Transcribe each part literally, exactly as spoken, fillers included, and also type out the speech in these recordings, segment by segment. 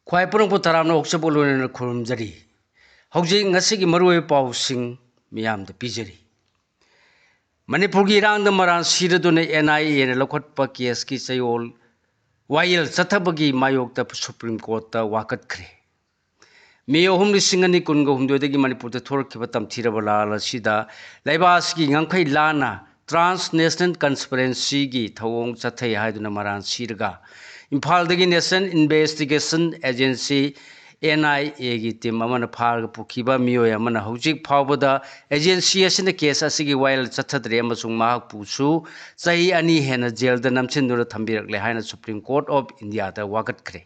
ꯈ꯭ꯋꯥꯏ ꯄꯨꯔꯛꯄ ꯇꯔꯥꯝꯅ ꯑꯣꯛꯆꯕ ꯂꯣꯏꯅꯅ ꯈꯨꯔꯨꯝꯖꯔꯤ꯫ ꯍꯧꯖꯤꯛ ꯉꯁꯤꯒꯤ ꯃꯔꯨꯑꯣꯏꯕ ꯄꯥꯎꯁꯤꯡ ꯃꯤꯌꯥꯝꯗ ꯄꯤꯖꯔꯤ꯫ ꯃꯅꯤꯄꯨꯔꯒꯤ ꯏꯔꯥꯡꯗ ꯃꯔꯥꯜ ꯁꯤꯔꯗꯨꯅ NIAꯅ ꯂꯧꯈꯠꯄ caseꯀꯤ ꯆꯌꯣꯜ ꯋꯥꯌꯦꯜ ꯆꯠꯊꯕꯒꯤ ꯃꯥꯌꯣꯛꯇ Supreme Courtꯇ ꯋꯥꯀꯠꯈ꯭ꯔꯦ꯫ ꯃꯤꯑꯣꯏ ꯑꯍꯨꯝ ꯂꯤꯁꯤꯡ ꯑꯅꯤ ꯀꯨꯟꯒ ꯍꯨꯝꯗꯣꯏꯗꯒꯤ ꯃꯅꯤꯄꯨꯔꯗ ꯊꯣꯔꯛꯈꯤꯕ ꯇꯝꯊꯤꯔꯕ ꯂꯥꯜ ꯑꯁꯤꯗ ꯂꯩꯕꯥꯛ ꯑꯁꯤꯒꯤ ꯉꯝꯈꯩ ꯂꯥꯟꯅ transnational conspiracyꯒꯤ ꯊꯧꯑꯣꯡ ꯆꯠꯊꯩ ꯍꯥꯏꯗꯨꯅ ꯃꯔꯥꯜ ꯁꯤꯔꯒ ꯏꯝꯐꯥꯜꯗꯒꯤ National Investigation Agency, NIAꯒꯤ team ꯑꯃꯅ ꯐꯥꯔꯒ ꯄꯨꯈꯤꯕ ꯃꯤꯑꯣꯏ ꯑꯃꯅ ꯍꯧꯖꯤꯛ ꯐꯥꯎꯕꯗ agency ꯑꯁꯤꯅ case ꯑꯁꯤꯒꯤ ꯋꯥꯌꯦꯜ ꯆꯠꯊꯗ꯭ꯔꯦ ꯑꯃꯁꯨꯡ ꯃꯍꯥꯛꯄꯨꯁꯨ ꯆꯍꯤ ꯑꯅꯤ ꯍꯦꯟꯅ jailꯗ ꯅꯝꯁꯤꯟꯗꯨꯅ ꯊꯝꯕꯤꯔꯛꯂꯦ ꯍꯥꯏꯅ Supreme Court of Indiaꯗ ꯋꯥꯀꯠꯈ꯭ꯔꯦ꯫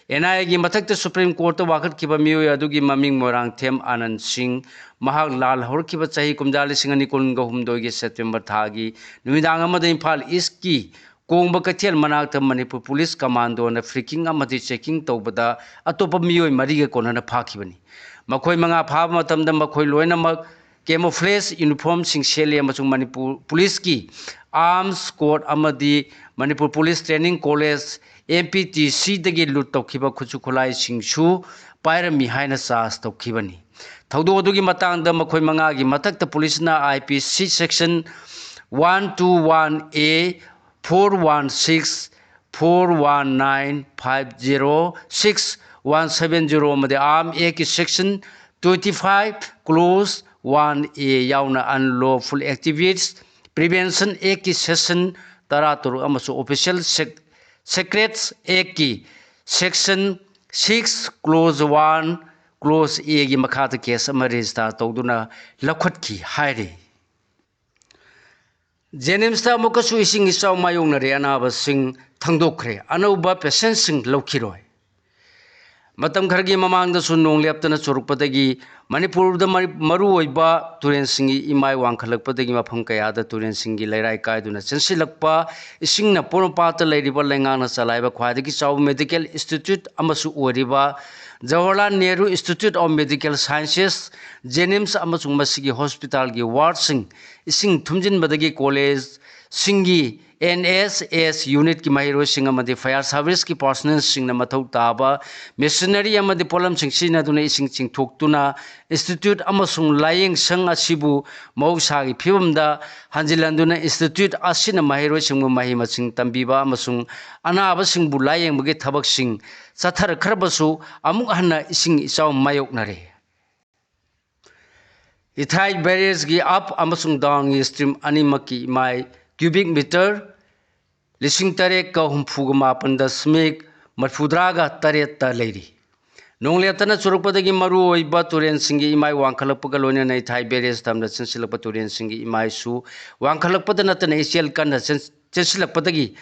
NIAꯒꯤ ꯃꯊꯛꯇ Supreme Courtꯇ ꯋꯥꯀꯠꯈꯤꯕ ꯃꯤꯑꯣꯏ ꯑꯗꯨꯒꯤ ꯃꯃꯤꯡ ꯃꯣꯏꯔꯥꯡꯊꯦꯝ ꯑꯥꯅꯟ ꯁꯤꯡ, ꯃꯍꯥꯛ ꯂꯥꯜ ꯍꯧꯔꯛꯈꯤꯕ ꯆꯍꯤ ꯀꯨꯝꯖꯥ ꯂꯤꯁꯤꯡ ꯑꯅꯤ ꯀꯨꯟꯒ ꯍꯨꯝꯗꯣꯏꯒꯤ September ꯊꯥꯒꯤ ꯅꯨꯃꯤꯗꯥꯡ ꯑꯃꯗ ꯏꯝꯐꯥꯜ Eastꯀꯤ ꯀꯣꯡꯕ ꯀꯩꯊꯦꯜ ꯃꯅꯥꯛꯇ ꯃꯅꯤꯄꯨꯔ police commandoꯅ freaking ꯑꯃꯗꯤ checking ꯇꯧꯕꯗ ꯑꯇꯣꯞꯄ ꯃꯤꯑꯣꯏ ꯃꯔꯤꯒ ꯀꯣꯟꯅꯅ ꯐꯥꯈꯤꯕꯅꯤ꯫ ꯃꯈꯣꯏ ꯃꯉꯥ ꯐꯥꯕ ꯃꯇꯝꯗ ꯃꯈꯣꯏ ꯂꯣꯏꯅꯃꯛ camouflage uniformꯁꯤꯡ ꯁꯦꯠꯂꯤ ꯑꯃꯁꯨꯡ ꯃꯅꯤꯄꯨꯔ policeꯀꯤ arms coat ꯑꯃꯗꯤ Manipur Police Training College, MPTCꯗꯒꯤ loot ꯇꯧꯈꯤꯕ ꯈꯨꯠꯁꯨ ꯈꯨꯠꯂꯥꯏꯁꯤꯡꯁꯨ ꯄꯥꯏꯔꯝꯃꯤ ꯍꯥꯏꯅ charge ꯇꯧꯈꯤꯕꯅꯤ꯫ ꯊꯧꯗꯣꯛ ꯑꯗꯨꯒꯤ ꯃꯇꯥꯡꯗ ꯃꯈꯣꯏ ꯃꯉꯥꯒꯤ ꯃꯊꯛꯇ policeꯅ IPC section one two one A, four one six, four one nine, five zero six, one seven zero ꯑꯃꯗꯤ Arms Actꯀꯤ section twenty five, clause one A ꯌꯥꯎꯅ Unlawful Activities Prevention Actꯀꯤ section ꯇꯔꯥꯇꯔꯨꯛ ꯑꯃꯁꯨꯡ Official Sec-, Secrets Actꯀꯤ section six, clause one, clause Aꯒꯤ ꯃꯈꯥꯗ case ꯑꯃ register ꯇꯧꯗꯨꯅ ꯂꯧꯈꯠꯈꯤ ꯍꯥꯏꯔꯤ꯫ JNIMSꯇ ꯑꯃꯨꯛꯀꯁꯨ ꯏꯁꯤꯡ ꯏꯆꯥꯎ ꯃꯥꯌꯣꯛꯅꯔꯦ, ꯑꯅꯥꯕꯁꯤꯡ ꯊꯥꯡꯗꯣꯛꯈ꯭ꯔꯦ, ꯑꯅꯧꯕ patientꯁꯤꯡ ꯂꯧꯈꯤꯔꯣꯏ꯫ ꯃꯇꯝ ꯈꯔꯒꯤ ꯃꯃꯥꯡꯗꯁꯨ ꯅꯣꯡ ꯂꯦꯞꯇꯅ ꯆꯨꯔꯛꯄꯗꯒꯤ ꯃꯅꯤꯄꯨꯔꯗ ꯃꯔꯤ-, ꯃꯔꯨꯑꯣꯏꯕ ꯇꯨꯔꯦꯜꯁꯤꯡꯒꯤ ꯏꯃꯥꯏ ꯋꯥꯡꯈꯠꯂꯛꯄꯗꯒꯤ ꯃꯐꯝ ꯀꯌꯥꯗ ꯇꯨꯔꯦꯜꯁꯤꯡꯒꯤ ꯂꯩꯔꯥꯏ ꯀꯥꯏꯗꯨꯅ ꯆꯦꯟꯁꯤꯜꯂꯛꯄ ꯏꯁꯤꯡꯅ ꯄꯣꯔꯣꯝꯄꯥꯠꯇ ꯂꯩꯔꯤꯕ ꯂꯩꯉꯥꯛꯅ ꯆꯂꯥꯏꯕ ꯈ꯭ꯋꯥꯏꯗꯒꯤ ꯆꯥꯎꯕ medical institute ꯑꯃꯁꯨ ꯑꯣꯏꯔꯤꯕ Jawaharlal Nehru Institute of Medical Sciences, JNIMS ꯑꯃꯁꯨꯡ ꯃꯁꯤꯒꯤ hospitalꯒꯤ wardꯁꯤꯡ ꯏꯁꯤꯡ ꯊꯨꯝꯖꯤꯟꯕꯗꯒꯤ college ꯁꯤꯡꯒꯤ NSS unitꯀꯤ ꯃꯍꯩꯔꯣꯏꯁꯤꯡ ꯑꯃꯗꯤ fire serviceꯀꯤ personnelꯁꯤꯡꯅ ꯃꯊꯧ ꯇꯥꯕ machinery ꯑꯃꯗꯤ ꯄꯣꯠꯂꯝꯁꯤꯡ ꯁꯤꯖꯤꯟꯅꯗꯨꯅ ꯏꯁꯤꯡ ꯆꯤꯡꯊꯣꯛꯇꯨꯅ institute ꯑꯃꯁꯨꯡ ꯂꯥꯏꯌꯦꯡꯁꯪ ꯑꯁꯤꯕꯨ ꯃꯍꯧꯁꯥꯒꯤ ꯐꯤꯕꯝꯗ ꯍꯟꯖꯤꯜꯍꯟꯗꯨꯅ institute ꯑꯁꯤꯅ ꯃꯍꯩꯔꯣꯏꯁꯤꯡꯕꯨ ꯃꯍꯩ ꯃꯁꯤꯡ ꯇꯝꯕꯤꯕ ꯑꯃꯁꯨꯡ ꯑꯅꯥꯕꯁꯤꯡꯕꯨ ꯂꯥꯏꯌꯦꯡꯕꯒꯤ ꯊꯕꯛꯁꯤꯡ ꯆꯠꯊꯔꯛꯈ꯭ꯔꯕꯁꯨ ꯑꯃꯨꯛ ꯍꯟꯅ ꯏꯁꯤꯡ ꯏꯆꯥꯎ ꯃꯥꯌꯣꯛꯅꯔꯦ꯫ ꯏꯊꯥꯏ barrageꯀꯤ up ꯑꯃꯁꯨꯡ downꯒꯤ stream ꯑꯅꯤꯃꯛꯀꯤ ꯏꯃꯥꯏ cubic meter ꯂꯤꯁꯤꯡ ꯇꯔꯦꯠꯀ ꯍꯨꯝꯐꯨꯒ ꯃꯥꯄꯟ ꯗꯁꯃꯤꯛ ꯃꯔꯤꯐꯨꯇꯔꯥꯒ ꯇꯔꯦꯠꯇ ꯂꯩꯔꯤ꯫ ꯅꯣꯡ ꯂꯦꯞꯇꯅ ꯆꯨꯔꯛꯄꯗꯒꯤ ꯃꯔꯨꯑꯣꯏꯕ ꯇꯨꯔꯦꯟꯁꯤꯡꯒꯤ ꯏꯃꯥꯏ ꯋꯥꯡꯈꯠꯂꯛꯄꯒ ꯂꯣꯏꯅꯅ ꯏꯊꯥꯏ barrage ꯇꯝꯅ ꯆꯦꯟꯁꯤꯜꯂꯛꯄ ꯇꯨꯔꯦꯟꯁꯤꯡꯒꯤ ꯏꯃꯥꯏꯁꯨ ꯋꯥꯡꯈꯠꯂꯛꯄꯗ ꯅꯠꯇꯅ ꯏꯆꯦꯜ ꯀꯟꯅ ꯆꯦꯟ-, ꯆꯦꯟꯁꯤꯜꯂꯛꯄꯗꯒꯤ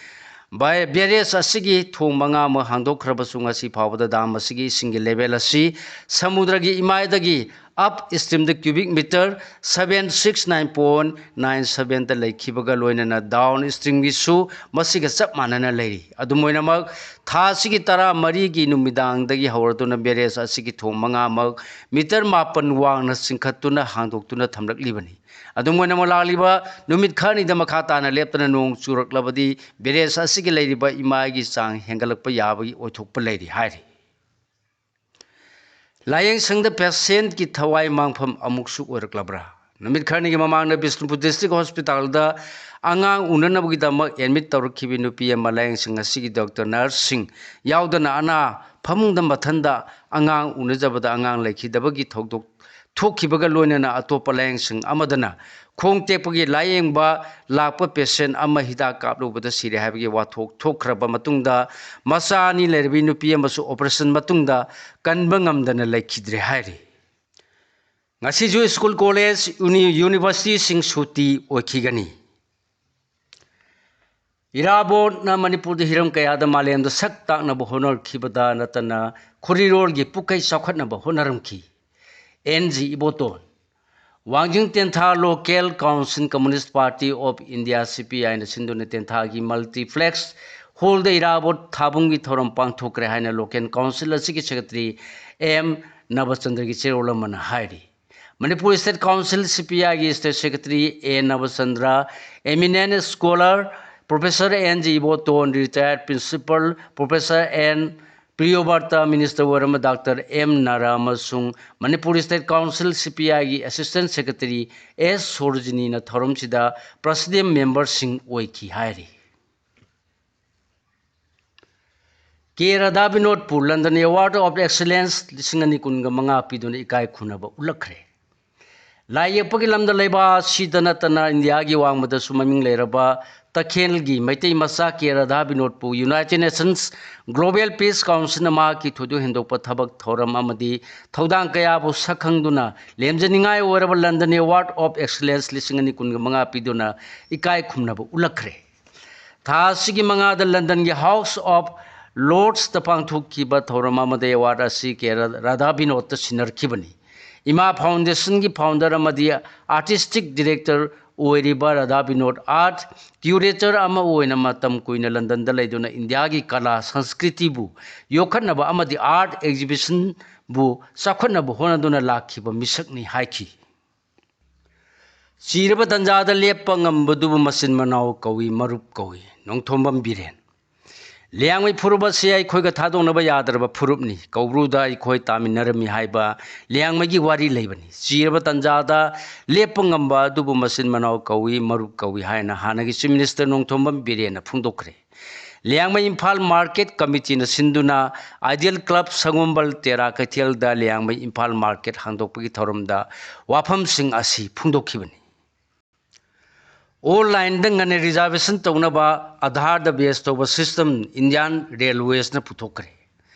ꯕꯥꯏ-, barrage ꯑꯁꯤꯒꯤ ꯊꯣꯡ ꯃꯉꯥ ꯑꯃ ꯍꯥꯡꯗꯣꯛꯈ꯭ꯔꯕꯁꯨ ꯉꯁꯤ ꯐꯥꯎꯕꯗ dam ꯑꯁꯤꯒꯤ ꯏꯁꯤꯡꯒꯤ level ꯑꯁꯤ ꯁꯃꯨꯗ꯭ꯔꯒꯤ ꯏꯃꯥꯏꯗꯒꯤ up streamꯗ cubic meter seven six nine point nine sevenꯗ ꯂꯩꯈꯤꯕꯒ ꯂꯣꯏꯅꯅ down streamꯒꯤꯁꯨ ꯃꯁꯤꯒ ꯆꯞ ꯃꯥꯟꯅꯅ ꯂꯩꯔꯤ꯫ ꯑꯗꯨꯝ ꯑꯣꯏꯅꯃꯛ, ꯊꯥ ꯑꯁꯤꯒꯤ ꯇꯔꯥꯃꯔꯤꯒꯤ ꯅꯨꯃꯤꯗꯥꯡꯗꯒꯤ ꯍꯧꯔꯗꯨꯅ barrage ꯑꯁꯤꯒꯤ ꯊꯣꯡ ꯃꯉꯥꯃꯛ meter ꯃꯥꯄꯟ ꯋꯥꯡꯅ ꯆꯤꯡꯈꯠꯇꯨꯅ ꯍꯥꯡꯗꯣꯛꯇꯨꯅ ꯊꯝꯂꯛꯂꯤꯕꯅꯤ꯫ ꯑꯗꯨꯝ ꯑꯣꯏꯅꯃꯛ, ꯂꯥꯛꯂꯤꯕ ꯅꯨꯃꯤꯠ ꯈꯔꯅꯤꯗ ꯃꯈꯥ ꯇꯥꯅ ꯂꯦꯞꯇꯅ ꯅꯣꯡ ꯆꯨꯔꯛꯂꯕꯗꯤ barrage ꯑꯁꯤꯒꯤ ꯂꯩꯔꯤꯕ ꯏꯃꯥꯏꯒꯤ ꯆꯥꯡ ꯍꯦꯟꯒꯠꯂꯛꯄ ꯌꯥꯕꯒꯤ ꯑꯣꯏꯊꯣꯛꯄ ꯂꯩꯔꯤ ꯍꯥꯏꯔꯤ꯫ ꯂꯥꯏꯌꯦꯡꯁꯪꯗ patientꯀꯤ ꯊꯋꯥꯏ ꯃꯥꯡꯐꯝ ꯑꯃꯨꯛꯁꯨ ꯑꯣꯏꯔꯛꯂꯕ꯭ꯔꯥ? ꯅꯨꯃꯤꯠ ꯈꯔꯅꯤꯒꯤ ꯃꯃꯥꯡꯗ ꯕꯤꯁꯅꯨꯄꯨꯔ district hospitalꯗ ꯑꯉꯥꯡ ꯎꯅꯅꯕꯒꯤꯗꯃꯛ admit ꯇꯧꯔꯛꯈꯤꯕ ꯅꯨꯄꯤ ꯑꯃ ꯂꯥꯏꯌꯦꯡꯁꯪ ꯑꯁꯤꯒꯤ doctor, nurseꯁꯤꯡ ꯌꯥꯎꯗꯅ ꯑꯅꯥ ꯐꯃꯨꯡꯗ ꯃꯊꯟꯗ ꯑꯉꯥꯡ ꯎꯅꯖꯕꯗ ꯑꯉꯥꯡ ꯂꯩꯈꯤꯗꯕꯒꯤ ꯊꯧꯗꯣꯛ ꯊꯣꯛꯈꯤꯕꯒ ꯂꯣꯏꯅꯅ ꯑꯇꯣꯞꯄ ꯂꯥꯏꯌꯦꯡꯁꯪ ꯑꯃꯗꯅ ꯈꯣꯡ ꯇꯦꯛꯄꯒꯤ ꯂꯥꯏꯌꯦꯡꯕ ꯂꯥꯛꯄ patient ꯑꯃ ꯍꯤꯗꯥꯛ ꯀꯥꯞꯂꯨꯕꯗ ꯁꯤꯔꯦ ꯍꯥꯏꯕꯒꯤ ꯋꯥꯊꯣꯛ ꯊꯣꯛꯈ꯭ꯔꯕ ꯃꯇꯨꯡꯗ, ꯃꯆꯥ ꯑꯅꯤ ꯂꯩꯔꯕꯤ ꯅꯨꯄꯤ ꯑꯃꯁꯨ operation ꯃꯇꯨꯡꯗ ꯀꯟꯕ ꯉꯝꯗꯅ ꯂꯩꯈꯤꯗ꯭ꯔꯦ ꯍꯥꯏꯔꯤ꯫ ꯉꯁꯤꯁꯨ school, college, uni-, universityꯁꯤꯡ ꯁꯨꯇꯤ ꯑꯣꯏꯈꯤꯒꯅꯤ꯫ ꯏꯔꯥꯕꯣꯠꯅ ꯃꯅꯤꯄꯨꯔꯗ ꯍꯤꯔꯝ ꯀꯌꯥꯗ ꯃꯥꯂꯦꯝꯗ ꯁꯛ ꯇꯥꯛꯅꯕ ꯍꯣꯠꯅꯔꯛꯈꯤꯕꯗ ꯅꯠꯇꯅ ꯈꯨꯔꯤꯔꯣꯜꯒꯤ ꯄꯨꯀꯩ ꯆꯥꯎꯈꯠꯅꯕ ꯍꯣꯠꯅꯔꯝꯈꯤ꯫ NG ꯏꯕꯣꯇꯣꯟ꯫ ꯋꯥꯡꯖꯤꯡ ꯇꯦꯟꯊꯥ Local Council Communist Party of India, CPIꯅ ꯁꯤꯟꯗꯨꯅ ꯇꯦꯟꯊꯥꯒꯤ multiplex hallꯗ ꯏꯔꯥꯕꯣꯠ ꯊꯥꯕꯨꯡꯒꯤ ꯊꯧꯔꯝ ꯄꯥꯡꯊꯣꯛꯈ꯭ꯔꯦ ꯍꯥꯏꯅ local council ꯑꯁꯤꯒꯤ secretary M ꯅꯕꯆꯟꯗ꯭ꯔꯒꯤ ꯆꯦꯔꯣꯜ ꯑꯃꯅ ꯍꯥꯏꯔꯤ꯫ Manipur State Council, C P I ꯒꯤ State Secretary A Nabachandra, eminent scholar Professor N G Iboton, retired Principal Professor N ꯄ꯭ꯔꯤꯌꯣꯕ꯭ꯔꯇ, Minister ꯑꯣꯏꯔꯝꯕ Doctor M ꯅꯥꯔꯥ ꯑꯃꯁꯨꯡ Manipur State Council, C P I ꯒꯤ Assistant Secretary S ꯁꯣꯔꯣꯖꯤꯅꯤꯅ ꯊꯧꯔꯝꯁꯤꯗ Presidium memberꯁꯤꯡ ꯑꯣꯏꯈꯤ ꯍꯥꯏꯔꯤ꯫ ꯀꯦ Radha ꯕꯤꯅꯣꯗꯄꯨ London Award of Excellence ꯂꯤꯁꯤꯡ ꯑꯅꯤ ꯀꯨꯟꯒ ꯃꯉꯥ ꯄꯤꯗꯨꯅ ꯏꯀꯥꯏ ꯈꯨꯝꯅꯕ ꯎꯠꯂꯛꯈ꯭ꯔꯦ꯫ ꯂꯥꯏ ꯌꯦꯛꯄꯒꯤ ꯂꯝꯗ ꯂꯩꯕꯥꯛ ꯑꯁꯤꯗ ꯅꯠꯇꯅ ꯏꯟꯗꯤꯌꯥꯒꯤ ꯋꯥꯡꯃꯗꯁꯨ ꯃꯃꯤꯡ ꯂꯩꯔꯕ ꯇꯈꯦꯜꯒꯤ ꯃꯩꯇꯩ ꯃꯆꯥ ꯀꯦ Radha ꯕꯤꯅꯣꯗꯄꯨ United Nations Global Peace Councilꯅ ꯃꯍꯥꯛꯀꯤ ꯊꯣꯏꯗꯣꯛ ꯍꯦꯟꯗꯣꯛꯄ ꯊꯕꯛ ꯊꯧꯔꯝ ꯑꯃꯗꯤ ꯊꯧꯗꯥꯡ ꯀꯌꯥꯕꯨ ꯁꯛꯈꯪꯗꯨꯅ ꯂꯦꯝꯖꯅꯤꯡꯉꯥꯏ ꯑꯣꯏꯔꯕ London Award of Excellence ꯂꯤꯁꯤꯡ ꯑꯅꯤ ꯀꯨꯟꯒ ꯃꯉꯥ ꯄꯤꯗꯨꯅ ꯏꯀꯥꯏ ꯈꯨꯝꯅꯕ ꯎꯠꯂꯛꯈ꯭ꯔꯦ꯫ ꯊꯥ ꯑꯁꯤꯒꯤ ꯃꯉꯥꯗ Londonꯒꯤ House of Lordsꯇ ꯄꯥꯡꯊꯣꯛꯈꯤꯕ ꯊꯧꯔꯝ ꯑꯃꯗ award ꯑꯁꯤ ꯀꯦ ꯔꯥꯙꯥ ꯕꯤꯅꯣꯗꯇ ꯁꯤꯟꯅꯔꯛꯈꯤꯕꯅꯤ꯫ ꯏꯃꯥ Foundationꯒꯤ founder ꯑꯃꯗꯤ artistic director ꯑꯣꯏꯔꯤꯕ ꯔꯥꯙꯥ ꯕꯤꯅꯣꯗ art curator ꯑꯃ ꯑꯣꯏꯅ ꯃꯇꯝ ꯀꯨꯏꯅ ꯂꯟꯗꯟꯗ ꯂꯩꯗꯨꯅ ꯏꯟꯗꯤꯌꯥꯒꯤ ꯀꯂꯥ ꯁꯪꯁꯀ꯭ꯔꯤꯇꯤꯕꯨ ꯌꯣꯛꯈꯠꯅꯕ ꯑꯃꯗꯤ art exhibitionꯕꯨ ꯆꯥꯎꯈꯠꯅꯕ ꯍꯣꯠꯅꯗꯨꯅ ꯂꯥꯛꯈꯤꯕ ꯃꯤꯁꯛꯅꯤ ꯍꯥꯏꯈꯤ꯫ ꯆꯤꯔꯕ ꯇꯟꯖꯥꯗ ꯂꯦꯞꯄ ꯉꯝꯕꯗꯨꯕꯨ ꯃꯆꯤꯟ ꯃꯅꯥꯎ ꯀꯧꯏ, ꯃꯔꯨꯞ ꯀꯧꯏ꯫ ꯅꯣꯡꯊꯣꯝꯕꯝ ꯕꯤꯔꯦꯟ꯫ ꯂꯤꯌꯥꯡꯃꯩ ꯐꯨꯔꯨꯞ ꯑꯁꯤ ꯑꯩꯈꯣꯏꯒ ꯊꯥꯗꯣꯛꯅꯕ ꯌꯥꯗ꯭ꯔꯕ ꯐꯨꯔꯨꯞꯅꯤ꯫ ꯀꯧꯕ꯭ꯔꯨꯗ ꯑꯩꯈꯣꯏ ꯇꯥꯃꯤꯟꯅꯔꯝꯃꯤ ꯍꯥꯏꯕ ꯂꯤꯌꯥꯡꯃꯩꯒꯤ ꯋꯥꯔꯤ ꯂꯩꯕꯅꯤ꯫ ꯆꯤꯔꯕ ꯇꯟꯖꯥꯗ ꯂꯦꯞꯄ ꯉꯝꯕ ꯑꯗꯨꯕꯨ ꯃꯆꯤꯟ ꯃꯅꯥꯎ ꯀꯧꯏ, ꯃꯔꯨꯞ ꯀꯧꯏ ꯍꯥꯏꯅ ꯍꯥꯟꯅꯒꯤ Chief Minister Nongthombam ꯕꯤꯔꯦꯟꯅ ꯐꯣꯡꯗꯣꯛꯈ꯭ꯔꯦ꯫ Liangmai Imphal Market Committeeꯅ ꯁꯤꯟꯗꯨꯅ Ideal Club ꯁꯪꯒꯣꯝꯕꯜ ꯇꯦꯔꯥ ꯀꯩꯊꯦꯜꯗ ꯂꯤꯌꯥꯡꯃꯩ ꯏꯝꯐꯥꯜ Market ꯍꯥꯡꯗꯣꯛꯄꯒꯤ ꯊꯧꯔꯝꯗ ꯋꯥꯐꯝꯁꯤꯡ ꯑꯁꯤ ꯐꯣꯡꯗꯣꯛꯈꯤꯕꯅꯤ꯫ Onlineꯗ ꯉꯟꯅ reservation ꯇꯧꯅꯕ Aadhaarꯗ base ꯇꯧꯕ system Indian Railwaysꯅ ꯄꯨꯊꯣꯛꯈ꯭ꯔꯦ꯫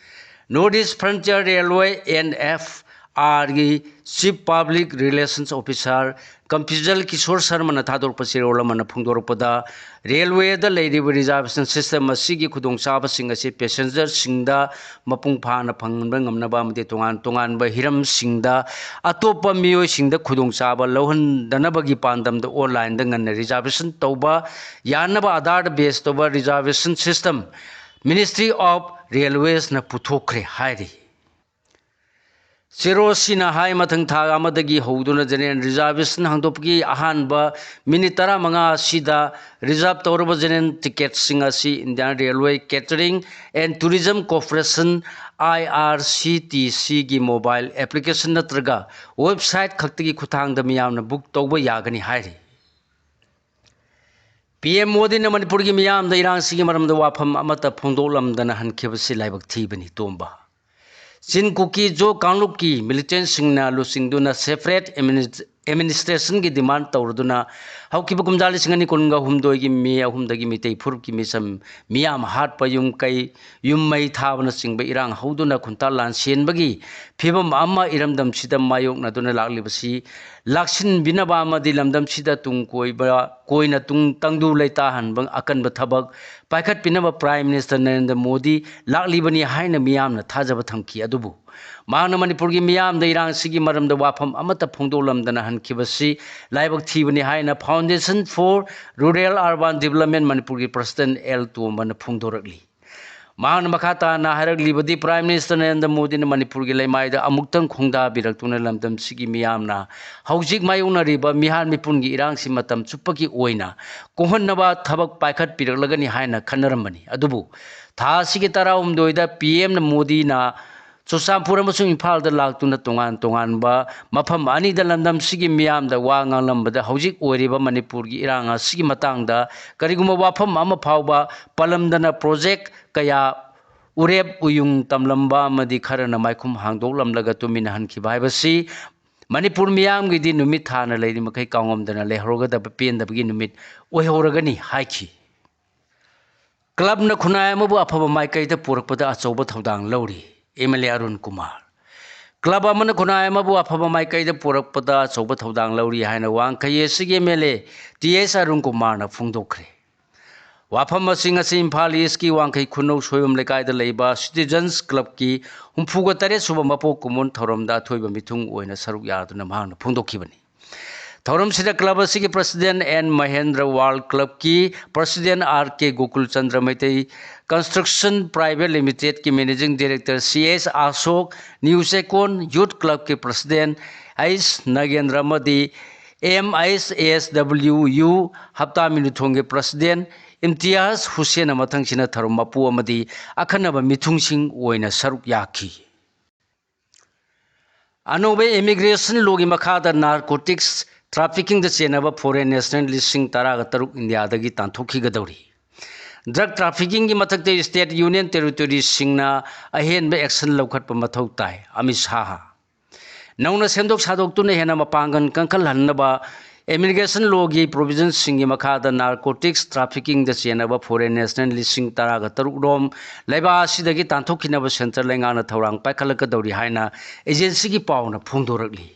North East Frontier Railway, N F Rꯒꯤ Chief Public Relations Officer ꯀꯝꯄꯤꯖꯜ Kishore ꯁꯔꯃꯅ ꯊꯥꯗꯣꯔꯛꯄ ꯆꯦꯔꯣꯜ ꯑꯃꯅ ꯐꯣꯡꯗꯣꯔꯛꯄꯗ, railwayꯗ ꯂꯩꯔꯤꯕ reservation system ꯑꯁꯤꯒꯤ ꯈꯨꯗꯣꯡꯆꯥꯕꯁꯤꯡ ꯑꯁꯤ passengerꯁꯤꯡꯗ ꯃꯄꯨꯡ ꯐꯥꯅ ꯐꯪꯍꯟꯕ ꯉꯝꯅꯕ ꯑꯃꯗꯤ ꯇꯣꯉꯥꯟ ꯇꯣꯉꯥꯟꯕ ꯍꯤꯔꯝꯁꯤꯡꯗ ꯑꯇꯣꯞꯄ ꯃꯤꯑꯣꯏꯁꯤꯡꯗ ꯈꯨꯗꯣꯡꯆꯥꯕ ꯂꯧꯍꯟꯗꯅꯕꯒꯤ ꯄꯥꯟꯗꯝꯗ onlineꯗ ꯉꯟꯅ reservation ꯇꯧꯕ ꯌꯥꯅꯕ Aadhaarꯗ base ꯇꯧꯕ reservation system Ministry of Railwaysꯅ ꯄꯨꯊꯣꯛꯈ꯭ꯔꯦ ꯍꯥꯏꯔꯤ꯫ ꯆꯦꯔꯣꯁꯤꯅ ꯍꯥꯏ, ꯃꯊꯪ ꯊꯥ ꯑꯃꯗꯒꯤ ꯍꯧꯗꯨꯅ general reservation ꯍꯥꯡꯗꯣꯛꯄꯒꯤ ꯑꯍꯥꯟꯕ ꯃꯤꯅꯤꯠ ꯇꯔꯥꯃꯉꯥ ꯑꯁꯤꯗ reserve ꯇꯧꯔꯕ general ticketꯁꯤꯡ ꯑꯁꯤ Indian Railway Catering and Tourism Corporation, I R C T C ꯒꯤ mobile application ꯅꯠꯇ꯭ꯔꯒ website ꯈꯛꯇꯒꯤ ꯈꯨꯠꯊꯥꯡꯗ ꯃꯤꯌꯥꯝꯅ book ꯇꯧꯕ ꯌꯥꯒꯅꯤ ꯍꯥꯏꯔꯤ꯫ ꯄꯤ ꯑꯦꯝ ꯃꯣꯗꯤꯅ ꯃꯅꯤꯄꯨꯔꯒꯤ ꯃꯤꯌꯥꯝꯗ ꯏꯔꯥꯡꯁꯤꯒꯤ ꯃꯔꯝꯗ ꯋꯥꯐꯝ ꯑꯃꯠꯇ ꯐꯣꯡꯗꯣꯛꯂꯝꯗꯅ ꯍꯟꯈꯤꯕꯁꯤ ꯂꯥꯏꯕꯛ ꯊꯤꯕꯅꯤ꯫ ꯇꯣꯝꯕ꯫ ꯆꯤꯟ ꯀꯨꯀꯤ ꯖꯣ ꯀꯥꯡꯂꯨꯞꯀꯤ militantꯁꯤꯡꯅ ꯂꯨꯆꯤꯡꯗꯨꯅ separate adminis-, administrationꯒꯤ demand ꯇꯧꯔꯗꯨꯅ ꯍꯧꯈꯤꯕ ꯀꯨꯝꯖꯥ ꯂꯤꯁꯤꯡ ꯑꯅꯤ ꯀꯨꯟꯒ ꯍꯨꯝꯗꯣꯏꯒꯤ ꯃꯦ ꯑꯍꯨꯝꯗꯒꯤ ꯃꯤꯇꯩ ꯐꯨꯔꯨꯞꯀꯤ ꯃꯤꯆꯝ ꯃꯤꯌꯥꯝ ꯍꯥꯠꯄ, ꯌꯨꯝ ꯀꯩ, ꯌꯨꯝ ꯃꯩ ꯊꯥꯕꯅꯆꯤꯡꯕ ꯏꯔꯥꯡ ꯍꯧꯗꯨꯅ ꯈꯨꯟꯇꯥ ꯂꯥꯟ ꯁꯦꯟꯕꯒꯤ ꯐꯤꯕꯝ ꯑꯃ ꯏꯔꯝꯗꯝꯁꯤꯗ ꯃꯥꯌꯣꯛꯅꯗꯨꯅ ꯂꯥꯛꯂꯤꯕꯁꯤ ꯂꯥꯛꯁꯤꯟꯕꯤꯅꯕ ꯑꯃꯗꯤ ꯂꯝꯗꯝꯁꯤꯗ ꯇꯨꯡ ꯀꯣꯏꯕ, ꯀꯣꯏꯅ ꯇꯨꯡ ꯇꯪꯗꯨ ꯂꯩꯇꯥꯍꯟꯕ ꯑꯀꯟꯕ ꯊꯕꯛ ꯄꯥꯏꯈꯠꯄꯤꯅꯕ Prime Minister ꯅꯔꯦꯟꯗ꯭ꯔ ꯃꯣꯗꯤ ꯂꯥꯛꯂꯤꯕꯅꯤ ꯍꯥꯏꯅ ꯃꯤꯌꯥꯝꯅ ꯊꯥꯖꯕ ꯊꯝꯈꯤ꯫ ꯑꯗꯨꯕꯨ ꯃꯍꯥꯛꯅ ꯃꯅꯤꯄꯨꯔꯒꯤ ꯃꯤꯌꯥꯝꯗ ꯏꯔꯥꯡꯁꯤꯒꯤ ꯃꯔꯝꯗ ꯋꯥꯐꯝ ꯑꯃꯠꯇ ꯐꯣꯡꯗꯣꯛꯂꯝꯗꯅ ꯍꯟꯈꯤꯕꯁꯤ ꯂꯥꯏꯕꯛ ꯊꯤꯕꯅꯤ ꯍꯥꯏꯅ Foundation for Rural Urban Development ꯃꯅꯤꯄꯨꯔꯒꯤ President ꯑꯦꯜ ꯇꯣꯝꯕꯅ ꯐꯣꯡꯗꯣꯔꯛꯂꯤ꯫ ꯃꯍꯥꯛꯅ ꯃꯈꯥ ꯇꯥꯅ ꯍꯥꯏꯔꯛꯂꯤꯕꯗꯤ, Prime Minister ꯅꯔꯦꯟꯗ꯭ꯔ ꯃꯣꯗꯤꯅ ꯃꯅꯤꯄꯨꯔꯒꯤ ꯂꯩꯃꯥꯏꯗ ꯑꯃꯨꯛꯇꯪ ꯈꯣꯡꯗꯥꯕꯤꯔꯛꯇꯨꯅ ꯂꯝꯗꯝꯁꯤꯒꯤ ꯃꯤꯌꯥꯝꯅ ꯍꯧꯖꯤꯛ ꯃꯥꯌꯣꯛꯅꯔꯤꯕ ꯃꯤꯍꯥꯠ ꯃꯤꯄꯨꯟꯒꯤ ꯏꯔꯥꯡꯁꯤ ꯃꯇꯝ ꯆꯨꯞꯄꯒꯤ ꯑꯣꯏꯅ ꯀꯣꯛꯍꯟꯅꯕ ꯊꯕꯛ ꯄꯥꯏꯈꯠꯄꯤꯔꯛꯂꯒꯅꯤ ꯍꯥꯏꯅ ꯈꯟꯅꯔꯝꯕꯅꯤ꯫ ꯑꯗꯨꯕꯨ ꯊꯥ ꯑꯁꯤꯒꯤ ꯇꯔꯥꯍꯨꯝꯗꯣꯏꯗ ꯄꯤ ꯑꯦꯝ ꯃꯣꯗꯤꯅ ꯆꯨꯔꯆꯥꯟꯄꯨꯔ ꯑꯃꯁꯨꯡ ꯏꯝꯐꯥꯜꯗ ꯂꯥꯛꯇꯨꯅ ꯇꯣꯉꯥꯟ ꯇꯣꯉꯥꯟꯕ ꯃꯐꯝ ꯑꯅꯤꯗ ꯂꯝꯗꯝꯁꯤꯒꯤ ꯃꯤꯌꯥꯝꯗ ꯋꯥ ꯉꯥꯡꯂꯝꯕꯗ ꯍꯧꯖꯤꯛ ꯑꯣꯏꯔꯤꯕ ꯃꯅꯤꯄꯨꯔꯒꯤ ꯏꯔꯥꯡ ꯑꯁꯤꯒꯤ ꯃꯇꯥꯡꯗ ꯀꯔꯤꯒꯨꯝꯕ ꯋꯥꯐꯝ ꯑꯃ ꯐꯥꯎꯕ ꯄꯜꯂꯝꯗꯅ project ꯀꯌꯥ ꯎꯔꯦꯞ ꯎꯌꯨꯡ ꯇꯝꯂꯝꯕ ꯑꯃꯗꯤ ꯈꯔꯅ ꯃꯥꯏꯈꯨꯝ ꯍꯥꯡꯗꯣꯛꯂꯝꯂꯒ ꯇꯨꯃꯤꯟꯅ ꯍꯟꯈꯤꯕ ꯍꯥꯏꯕꯁꯤ ꯃꯅꯤꯄꯨꯔ ꯃꯤꯌꯥꯝꯒꯤꯗꯤ ꯅꯨꯃꯤꯠ ꯊꯥꯅ ꯂꯩꯔꯤ ꯃꯈꯩ ꯀꯥꯎꯉꯝꯗꯅ ꯂꯩꯍꯧꯔꯒꯗꯕ ꯄꯦꯟꯗꯕꯒꯤ ꯅꯨꯃꯤꯠ ꯑꯣꯏꯍꯧꯔꯒꯅꯤ ꯍꯥꯏꯈꯤ꯫ Clubꯅ ꯈꯨꯟꯅꯥꯏ ꯑꯃꯕꯨ ꯑꯐꯕ ꯃꯥꯏꯀꯩꯗ ꯄꯨꯔꯛꯄꯗ ꯑꯆꯧꯕ ꯊꯧꯗꯥꯡ ꯂꯧꯔꯤ, M L A Arun Kumar. Club ꯑꯃꯅ ꯈꯨꯟꯅꯥꯏ ꯑꯃꯕꯨ ꯑꯐꯕ ꯃꯥꯏꯀꯩꯗ ꯄꯨꯔꯛꯄꯗ ꯑꯆꯧꯕ ꯊꯧꯗꯥꯡ ꯂꯧꯔꯤ ꯍꯥꯏꯅ ꯋꯥꯡꯈꯩ ꯑꯦꯁ ꯁꯤꯒꯤ ꯑꯦꯝ ꯑꯦꯜ ꯑꯦ ꯇꯤ ꯑꯦꯁ ꯑꯔꯨꯟ ꯀꯨꯃꯥꯔꯅ ꯐꯣꯡꯗꯣꯛꯈ꯭ꯔꯦ꯫ ꯋꯥꯐꯝ ꯑꯁꯤ ꯉꯁꯤ ꯏꯝꯐꯥꯜ ꯏꯁꯀꯤ ꯋꯥꯡꯈꯩ ꯈꯨꯅꯧ ꯁꯣꯏꯕꯝ ꯂꯩꯀꯥꯏꯗ ꯂꯩꯕ Citizens Clubꯀꯤ ꯍꯨꯝꯐꯨꯒ ꯇꯔꯦꯠ ꯁꯨꯕ ꯃꯄꯣꯛ ꯀꯨꯝꯑꯣꯟ ꯊꯧꯔꯝꯗ ꯑꯊꯣꯏꯕ ꯃꯤꯊꯨꯡ ꯑꯣꯏꯅ ꯁꯔꯨꯛ ꯌꯥꯗꯨꯅ ꯃꯍꯥꯛꯅ ꯐꯣꯡꯗꯣꯛꯈꯤꯕꯅꯤ꯫ ꯊꯧꯔꯝꯁꯤꯗ ꯀ꯭ꯂꯕ ꯑꯁꯤꯒꯤ ꯄ꯭ꯔꯁꯤꯗꯦꯟ ꯑꯦꯟ ꯃꯍꯦꯟꯗ꯭ꯔ, ꯋꯥꯔꯜ ꯀ꯭ꯂꯕꯀꯤ president R K Gokul Chandra Meitei, construction private ꯂꯤꯃꯤꯇꯦꯗꯀꯤ ꯃꯦꯅꯦꯖꯤꯡ ꯗꯤꯔꯦꯛꯇꯔ ꯁꯤ ꯑꯦꯁ ꯑꯁꯣꯛ, ꯅ꯭ꯌꯨ ꯆꯦꯀꯣꯟ ꯌꯨꯠ ꯀ꯭ꯂꯕꯀꯤ ꯄ꯭ꯔꯁꯤꯗꯦꯟ ꯑꯩꯆ ꯅꯥꯒꯦꯟꯗ꯭ꯔ ꯑꯃꯗꯤ ꯑꯦꯝ ꯑꯩꯆ ꯑꯦꯁ ꯗꯕ꯭ꯂꯤꯎ ꯌꯨ ꯍꯞꯇꯥ ꯃꯤꯅꯨꯊꯣꯡꯒꯤ ꯄ꯭ꯔꯁꯤꯗꯦꯟ ꯏꯝꯇꯤꯌꯥꯖ ꯍꯨꯁꯦꯟꯅ ꯃꯊꯪꯁꯤꯅ ꯊꯧꯔꯝ ꯃꯄꯨ ꯑꯃꯗꯤ ꯑꯈꯟꯅꯕ ꯃꯤꯊꯨꯡꯁꯤꯡ ꯑꯣꯏꯅ ꯁꯔꯨꯛ ꯌꯥꯈꯤ꯫ ꯑꯅꯧꯕ ꯏꯃꯤꯒ꯭ꯔꯦꯁꯟ ꯂꯣꯒꯤ ꯃꯈꯥꯗ ꯅꯥꯔꯀꯣꯇꯤꯛꯁ ꯇ꯭ꯔꯥꯐꯤꯀꯤꯡꯗ ꯆꯦꯟꯅꯕ ꯐꯣꯔꯦꯟ ꯅꯦꯁꯅꯦꯜ ꯂꯤꯁꯤꯡ ꯇꯔꯥꯒ ꯇꯔꯨꯛ ꯏꯟꯗꯤꯌꯥꯗꯒꯤ ꯇꯥꯟꯊꯣꯛꯈꯤꯒꯗꯧꯔꯤ꯫ ꯗ꯭ꯔꯒ ꯇ꯭ꯔꯥꯐꯤꯀꯤꯡꯒꯤ ꯃꯊꯛꯇ ꯁ꯭ꯇꯦꯠ ꯌꯨꯅꯤꯌꯟ ꯇꯦꯔꯤꯇꯣꯔꯤꯁꯤꯡꯅ ꯑꯍꯦꯟꯕ ꯑꯦꯛꯁꯟ ꯂꯧꯈꯠꯄ ꯃꯊꯧ ꯇꯥꯏ, ꯑꯃꯤꯠ ꯁꯥꯍ꯫ ꯅꯧꯅ ꯁꯦꯝꯗꯣꯛ ꯁꯥꯗꯣꯛꯇꯨꯅ ꯍꯦꯟꯅ ꯃꯄꯥꯡꯒꯜ ꯀꯟꯈꯠꯍꯟꯅꯕ ꯏꯃꯤꯒ꯭ꯔꯦꯁꯟ ꯂꯣꯒꯤ ꯄ꯭ꯔꯣꯚꯤꯖꯟꯁꯤꯡꯒꯤ ꯃꯈꯥꯗ ꯅꯥꯔꯀꯣꯇꯤꯛꯁ ꯇ꯭ꯔꯥꯐꯤꯀꯤꯡꯗ ꯆꯦꯟꯅꯕ ꯐꯣꯔꯦꯟ ꯅꯦꯁꯅꯦꯜ ꯂꯤꯁꯤꯡ ꯇꯔꯥꯒ ꯇꯔꯨꯛ ꯔꯣꯝ ꯂꯩꯕꯥꯛ ꯑꯁꯤꯗꯒꯤ ꯇꯥꯟꯊꯣꯛꯈꯤꯅꯕ ꯁꯦꯟꯇꯔ ꯂꯩꯉꯥꯛꯅ ꯊꯧꯔꯥꯡ ꯄꯥꯏꯈꯠꯂꯛꯀꯗꯧꯔꯤ ꯍꯥꯏꯅ ꯑꯦꯖꯦꯟꯁꯤꯒꯤ ꯄꯥꯎꯅ ꯐꯣꯡꯗꯣꯔꯛꯂꯤ꯫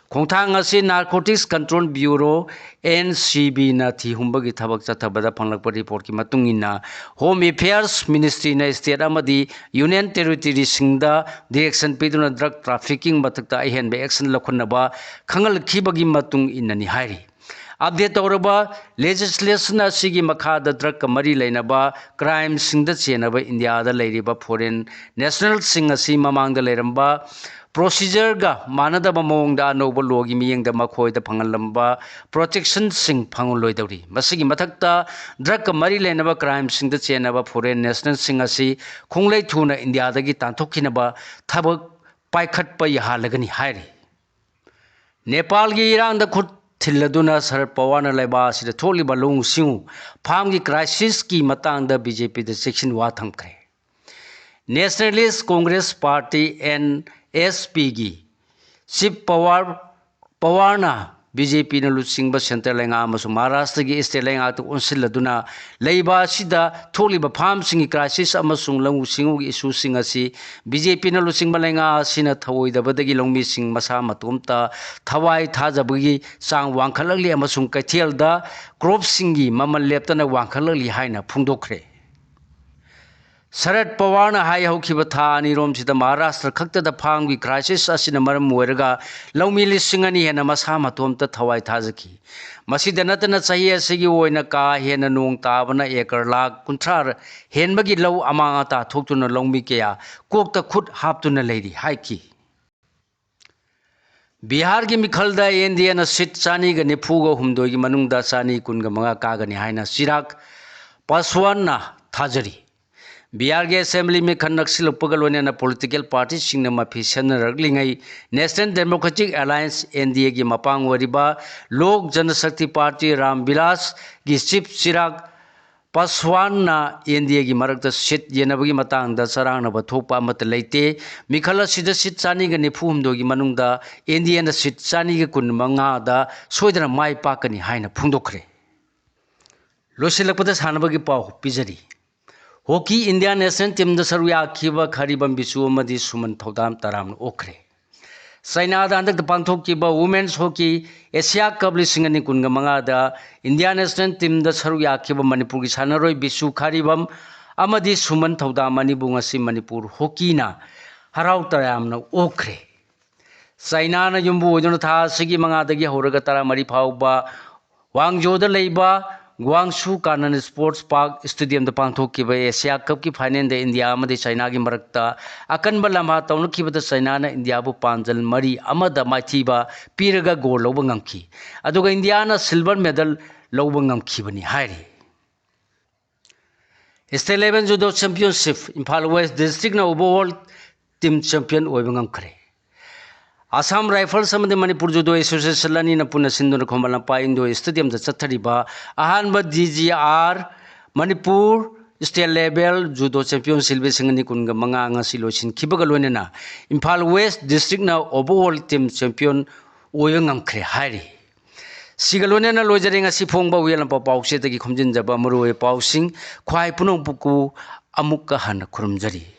ꯈꯣꯡꯊꯥꯡ ꯑꯁꯤ narcotics control bureau, N C ꯕꯤꯅ ꯊꯤꯍꯨꯝꯕꯒꯤ ꯊꯕꯛ ꯆꯠꯊꯕꯗ ꯐꯪꯂꯛꯄ ꯔꯤꯄꯣꯔꯠꯀꯤ ꯃꯇꯨꯡ ꯏꯟꯅ, ꯍꯣꯝ ꯑꯦꯐꯤꯌꯔꯁ ꯃꯤꯅꯤꯁꯇ꯭ꯔꯤꯅ ꯁ꯭ꯇꯦꯠ ꯑꯃꯗꯤ ꯌꯨꯅꯤꯌꯟ ꯇꯦꯔꯤꯇꯣꯔꯤꯁꯤꯡꯗ ꯗꯤꯔꯦꯛꯁꯟ ꯄꯤꯗꯨꯅ ꯗ꯭ꯔꯒ ꯇ꯭ꯔꯥꯐꯤꯀꯤꯡ ꯃꯊꯛꯇ ꯑꯍꯦꯟꯕ ꯑꯦꯛꯁꯟ ꯂꯧꯈꯠꯅꯕ ꯈꯪꯍꯜꯂꯛꯈꯤꯕꯒꯤ ꯃꯇꯨꯡ ꯏꯟꯅꯅꯤ ꯍꯥꯏꯔꯤ꯫ ꯑꯞꯗꯦꯠ ꯇꯧꯔꯕ ꯂꯦꯖꯤꯁꯂꯦꯁꯟ ꯑꯁꯤꯒꯤ ꯃꯈꯥꯗ ꯗ꯭ꯔꯒꯀ ꯃꯔꯤ ꯂꯩꯅꯕ ꯀ꯭ꯔꯥꯏꯝꯁꯤꯡꯗ ꯆꯦꯟꯅꯕ ꯏꯟꯗꯤꯌꯥꯗ ꯂꯩꯔꯤꯕ ꯐꯣꯔꯦꯟ ꯅꯦꯁꯅꯦꯜꯁꯤꯡ ꯑꯁꯤ ꯃꯃꯥꯡꯗ ꯂꯩꯔꯝꯕ ꯄ꯭ꯔꯣꯁꯤꯖꯔꯒ ꯃꯥꯟꯅꯗꯕ ꯃꯑꯣꯡꯗ ꯑꯅꯧꯕ ꯂꯣꯒꯤ ꯃꯤꯠꯌꯦꯡꯗ ꯃꯈꯣꯏꯗ ꯐꯪꯍꯜꯂꯝꯕ ꯄ꯭ꯔꯣꯇꯦꯛꯁꯟꯁꯤꯡ ꯐꯪꯂꯣꯏꯗꯧꯔꯤ꯫ ꯃꯁꯤꯒꯤ ꯃꯊꯛꯇ, ꯗ꯭ꯔꯒꯀ ꯃꯔꯤ ꯂꯩꯅꯕ ꯀ꯭ꯔꯥꯏꯝꯁꯤꯡꯗ ꯆꯦꯟꯅꯕ ꯐꯣꯔꯦꯟ ꯅꯦꯁꯅꯦꯜꯁꯤꯡ ꯑꯁꯤ ꯈꯣꯡꯂꯩ ꯊꯨꯅ ꯏꯟꯗꯤꯌꯥꯗꯒꯤ ꯇꯥꯟꯊꯣꯛꯈꯤꯅꯕ ꯊꯕꯛ ꯄꯥꯏꯈꯠꯄ ꯌꯥꯍꯜꯂꯒꯅꯤ ꯍꯥꯏꯔꯤ꯫ ꯅꯦꯄꯥꯜꯒꯤ ꯏꯔꯥꯡꯗ ꯈꯨꯠ ꯊꯤꯜꯂꯗꯨꯅ ꯁꯔꯗ ꯄꯋꯥꯔꯅ ꯂꯩꯕꯥꯛ ꯑꯁꯤꯗ ꯊꯣꯛꯂꯤꯕ ꯂꯧꯎ ꯁꯤꯡꯎ ꯐꯥꯝꯒꯤ ꯀ꯭ꯔꯥꯏꯁꯤꯁꯀꯤ ꯃꯇꯥꯡꯗ ꯕꯤ ꯖꯦ ꯄꯤꯗ ꯆꯦꯛꯁꯤꯟ ꯋꯥ ꯊꯝꯈ꯭ꯔꯦ꯫ ꯅꯦꯁꯅꯦꯂꯤꯁ ꯀꯣꯡꯒ꯭ꯔꯦꯁ ꯄꯥꯔꯇꯤ, ꯑꯦꯟ ꯑꯦꯁ ꯄꯤꯒꯤ ꯆꯤꯐ ꯄꯋꯥꯔ, ꯄꯋꯥꯔꯅ ꯕꯤ ꯖꯦ ꯄꯤꯅ ꯂꯨꯆꯤꯡꯕ ꯁꯦꯟꯇꯔ ꯂꯩꯉꯥꯛ ꯑꯃꯁꯨꯡ ꯃꯍꯥꯔꯥꯁꯇ꯭ꯔꯒꯤ ꯁ꯭ꯇꯦꯠ ꯂꯩꯉꯥꯛꯇ ꯑꯣꯟꯁꯤꯜꯂꯗꯨꯅ ꯂꯩꯕ ꯑꯁꯤꯗ ꯊꯣꯛꯂꯤꯕ ꯐꯥꯝꯁꯤꯡꯒꯤ ꯀ꯭ꯔꯥꯏꯁꯤꯁ ꯑꯃꯁꯨꯡ ꯂꯧꯎ ꯁꯤꯡꯎꯒꯤ ꯏꯁꯨꯁꯤꯡ ꯑꯁꯤ ꯕꯤ ꯖꯦ ꯄꯤꯅ ꯂꯨꯆꯤꯡꯕ ꯂꯩꯉꯥꯛ ꯑꯁꯤꯅ ꯊꯧꯑꯣꯏꯗꯕꯗꯒꯤ ꯂꯧꯃꯤꯁꯤꯡ ꯃꯁꯥ ꯃꯇꯣꯝꯇ ꯊꯋꯥꯏ ꯊꯥꯖꯕꯒꯤ ꯆꯥꯡ ꯋꯥꯡꯈꯠꯂꯛꯂꯤ ꯑꯃꯁꯨꯡ ꯀꯩꯊꯦꯜꯗ ꯀ꯭ꯔꯣꯞꯁꯤꯡꯒꯤ ꯃꯃꯜ ꯂꯦꯞꯇꯅ ꯋꯥꯡꯈꯠꯂꯛꯂꯤ ꯍꯥꯏꯅ ꯐꯣꯡꯗꯣꯛꯈ꯭ꯔꯦ꯫ ꯁꯔꯠ ꯄꯋꯥꯔꯅ ꯍꯥꯏ, ꯍꯧꯈꯤꯕ ꯊꯥ ꯑꯅꯤꯔꯣꯝꯁꯤꯗ ꯃꯍꯥꯔꯥꯁꯇ꯭ꯔ ꯈꯛꯇꯗ ꯐꯥꯝꯒꯤ ꯀ꯭ꯔꯥꯏꯁꯤꯁ ꯑꯁꯤꯅ ꯃꯔꯝ ꯑꯣꯏꯔꯒ ꯂꯧꯃꯤ ꯂꯤꯁꯤꯡ ꯑꯅꯤ ꯍꯦꯟꯅ ꯃꯁꯥ ꯃꯇꯣꯝꯇ ꯊꯋꯥꯏ ꯊꯥꯖꯈꯤ꯫ ꯃꯁꯤꯗ ꯅꯠꯇꯅ ꯆꯍꯤ ꯑꯁꯤꯒꯤ ꯑꯣꯏꯅ ꯀꯥ ꯍꯦꯟꯅ ꯅꯣꯡ ꯇꯥꯕꯅ ꯑꯦꯀꯔ ꯂꯥꯈ ꯀꯨꯟꯊ꯭ꯔꯥ ꯍꯦꯟꯕꯒꯤ ꯂꯧ ꯑꯃꯥꯡ ꯑꯇꯥ ꯊꯣꯛꯇꯨꯅ ꯂꯧꯃꯤ ꯀꯌꯥ ꯀꯣꯛꯇ ꯈꯨꯠ ꯍꯥꯞꯇꯨꯅ ꯂꯩꯔꯤ ꯍꯥꯏꯈꯤ꯫ ꯕꯤꯍꯥꯔꯒꯤ ꯃꯤꯈꯜꯗ ꯑꯦꯟ ꯗꯤ ꯑꯦꯅ ꯁꯤꯠ ꯆꯅꯤꯒ ꯅꯤꯐꯨꯒ ꯍꯨꯝꯗꯣꯏꯒꯤ ꯃꯅꯨꯡꯗ ꯆꯅꯤ ꯀꯨꯟꯒ ꯃꯉꯥ ꯀꯥꯒꯅꯤ ꯍꯥꯏꯅ ꯆꯤꯔꯥꯒ ꯄꯥꯁꯋꯥꯟꯅ ꯊꯥꯖꯔꯤ꯫ ꯕꯤꯍꯥꯔꯒꯤ ꯑꯦꯁꯦꯝꯕ꯭ꯂꯤ ꯃꯤꯈꯜ ꯅꯛꯁꯤꯜꯂꯛꯄꯒ ꯂꯣꯏꯅꯅ ꯄꯣꯂꯤꯇꯤꯀꯦꯜ ꯄꯥꯔꯇꯤꯁꯤꯡꯅ ꯃꯐꯤ ꯁꯦꯝꯅꯔꯛꯂꯤꯉꯩ, national democratic alliance, N D ꯑꯦꯒꯤ ꯃꯄꯥꯡ ꯑꯣꯏꯔꯤꯕ ꯂꯣꯛ ꯖꯅꯁꯛꯇꯤ ꯄꯥꯔꯇꯤ ꯔꯥꯝ ꯕꯤꯂꯥꯁꯒꯤ ꯆꯤꯐ ꯆꯤꯔꯥꯒ ꯄꯥꯁꯋꯥꯟꯅ ꯑꯦꯟ ꯗꯤ ꯑꯦꯒꯤ ꯃꯔꯛꯇ ꯁꯤꯠ ꯌꯦꯟꯅꯕꯒꯤ ꯃꯇꯥꯡꯗ ꯆꯔꯥꯡꯅꯕ ꯊꯣꯛꯄ ꯑꯃꯠꯇ ꯂꯩꯇꯦ꯫ ꯃꯤꯈꯜ ꯑꯁꯤꯗ ꯁꯤꯠ ꯆꯅꯤꯒ ꯅꯤꯐꯨ ꯍꯨꯝꯗꯣꯏꯒꯤ ꯃꯅꯨꯡꯗ ꯑꯦꯟ ꯗꯤ ꯑꯦꯅ ꯁꯤꯠ ꯆꯅꯤꯒ ꯀꯨꯟ ꯃꯉꯥꯗ ꯁꯣꯏꯗꯅ ꯃꯥꯏ ꯄꯥꯛꯀꯅꯤ ꯍꯥꯏꯅ ꯐꯣꯡꯗꯣꯛꯈ꯭ꯔꯦ꯫ ꯂꯣꯏꯁꯤꯜꯂꯛꯄꯗ ꯁꯥꯟꯅꯕꯒꯤ ꯄꯥꯎ ꯄꯤꯖꯔꯤ꯫ ꯍꯣꯀꯤ ꯏꯟꯗꯤꯌꯥ ꯅꯦꯁꯅꯦꯜ ꯇꯤꯝꯗ ꯁꯔꯨꯛ ꯌꯥꯈꯤꯕ ꯈꯥꯔꯤꯕꯝ ꯕꯤꯁꯨ ꯑꯃꯗꯤ ꯁꯨꯃꯟ ꯊꯧꯗꯥꯝ ꯇꯔꯥꯝꯅ ꯑꯣꯛꯈ꯭ꯔꯦ꯫ ꯆꯥꯏꯅꯥꯗ ꯍꯟꯗꯛꯇ ꯄꯥꯡꯊꯣꯛꯈꯤꯕ ꯋꯨꯃꯦꯟꯁ ꯍꯣꯀꯤ ꯑꯦꯁꯤꯌꯥ ꯀꯞ ꯂꯤꯁꯤꯡ ꯑꯅꯤ ꯀꯨꯟꯒ ꯃꯉꯥꯗ ꯏꯟꯗꯤꯌꯥ ꯅꯦꯁꯅꯦꯜ ꯇꯤꯝꯗ ꯁꯔꯨꯛ ꯌꯥꯈꯤꯕ ꯃꯅꯤꯄꯨꯔꯒꯤ ꯁꯥꯟꯅꯔꯣꯏ ꯕꯤꯁꯨ ꯈꯥꯔꯤꯕꯝ ꯑꯃꯗꯤ ꯁꯨꯃꯟ ꯊꯧꯗꯥꯝ ꯑꯅꯤꯕꯨ ꯉꯁꯤ ꯃꯅꯤꯄꯨꯔ ꯍꯣꯀꯤꯅ ꯍꯔꯥꯎ ꯇꯌꯥꯝꯅ ꯑꯣꯛꯈ꯭ꯔꯦ꯫ ꯆꯥꯏꯅꯥꯅ ꯌꯨꯝꯕꯨ ꯑꯣꯏꯗꯨꯅ ꯊꯥ ꯑꯁꯤꯒꯤ ꯃꯉꯥꯗꯒꯤ ꯍꯧꯔꯒ ꯇꯔꯥꯃꯔꯤ ꯐꯥꯎꯕ ꯋꯥꯡꯖꯣꯗ ꯂꯩꯕ ꯒ꯭ꯋꯥꯡꯁꯨ ꯀꯥꯅꯟ ꯁ꯭ꯄꯣꯔꯠꯁ ꯄꯥꯔꯛ ꯁ꯭ꯇꯦꯗꯤꯌꯝꯗ ꯄꯥꯡꯊꯣꯛꯈꯤꯕ ꯑꯦꯁꯤꯌꯥ ꯀꯞꯀꯤ ꯐꯥꯏꯅꯦꯜꯗ ꯏꯟꯗꯤꯌꯥ ꯑꯃꯗꯤ ꯆꯥꯏꯅꯥꯒꯤ ꯃꯔꯛꯇ ꯑꯀꯟꯕ ꯂꯝꯍꯥ ꯇꯧꯅꯈꯤꯕꯗ ꯆꯥꯏꯅꯥꯅ ꯏꯟꯗꯤꯌꯥꯕꯨ ꯄꯥꯟꯖꯜ ꯃꯔꯤ ꯑꯃꯗ ꯃꯥꯏꯊꯤꯕ ꯄꯤꯔꯒ ꯒꯣꯜ ꯂꯧꯕ ꯉꯝꯈꯤ꯫ ꯑꯗꯨꯒ ꯏꯟꯗꯤꯌꯥꯅ ꯁꯤꯜꯚꯔ ꯃꯦꯗꯜ ꯂꯧꯕ ꯉꯝꯈꯤꯕꯅꯤ ꯍꯥꯏꯔꯤ꯫ State level judo championship, Imphal west ꯗꯤꯁꯇ꯭ꯔꯤꯛꯅ ꯑꯣꯚꯔꯑꯣꯜ ꯇꯤꯝ ꯆꯦꯝꯄꯤꯌꯟ ꯑꯣꯏꯕ ꯉꯝꯈ꯭ꯔꯦ꯫ ꯑꯁꯥꯝ ꯔꯥꯏꯐꯜꯁ ꯑꯃꯗꯤ ꯃꯅꯤꯄꯨꯔ ꯖꯨꯗꯣ ꯑꯦꯁꯣꯁꯤꯌꯦꯁꯟ ꯑꯅꯤꯅ ꯄꯨꯟꯅ ꯁꯤꯟꯗꯨꯅ ꯈꯣꯡꯕꯥꯟ ꯂꯝꯄꯥꯛ ꯏꯟꯗꯣꯔ ꯁ꯭ꯇꯦꯗꯤꯌꯝꯗ ꯆꯠꯊꯔꯤꯕ ꯑꯍꯥꯟꯕ D G R Manipur state level judo championship ꯂꯤꯁꯤꯡ ꯑꯅꯤ ꯀꯨꯟꯒ ꯃꯉꯥ ꯉꯁꯤ ꯂꯣꯏꯁꯤꯟꯈꯤꯕꯒ ꯂꯣꯏꯅꯅ ꯏꯝꯐꯥꯜ ꯋꯦꯁ ꯗꯤꯁꯇ꯭ꯔꯤꯛꯅ ꯑꯣꯚꯔꯑꯣꯜ ꯇꯤꯝ ꯆꯦꯝꯄꯤꯌꯟ ꯑꯣꯏꯕ ꯉꯝꯈ꯭ꯔꯦ ꯍꯥꯏꯔꯤ꯫ ꯁꯤꯒ ꯂꯣꯏꯅꯅ ꯂꯣꯏꯖꯔꯦ ꯉꯁꯤ ꯐꯣꯡꯕ ꯋꯦꯜꯂꯝꯄ ꯄꯥꯎꯆꯦꯗꯒꯤ ꯈꯣꯝꯖꯤꯟꯖꯕ ꯃꯔꯨꯑꯣꯏꯕ ꯄꯥꯎꯁꯤꯡ꯫ ꯈ꯭ꯋꯥꯏ ꯄꯨꯝꯅꯃꯛꯄꯨ ꯑꯃꯨꯛꯀ ꯍꯟꯅ ꯈꯨꯔꯨꯝꯖꯔꯤ꯫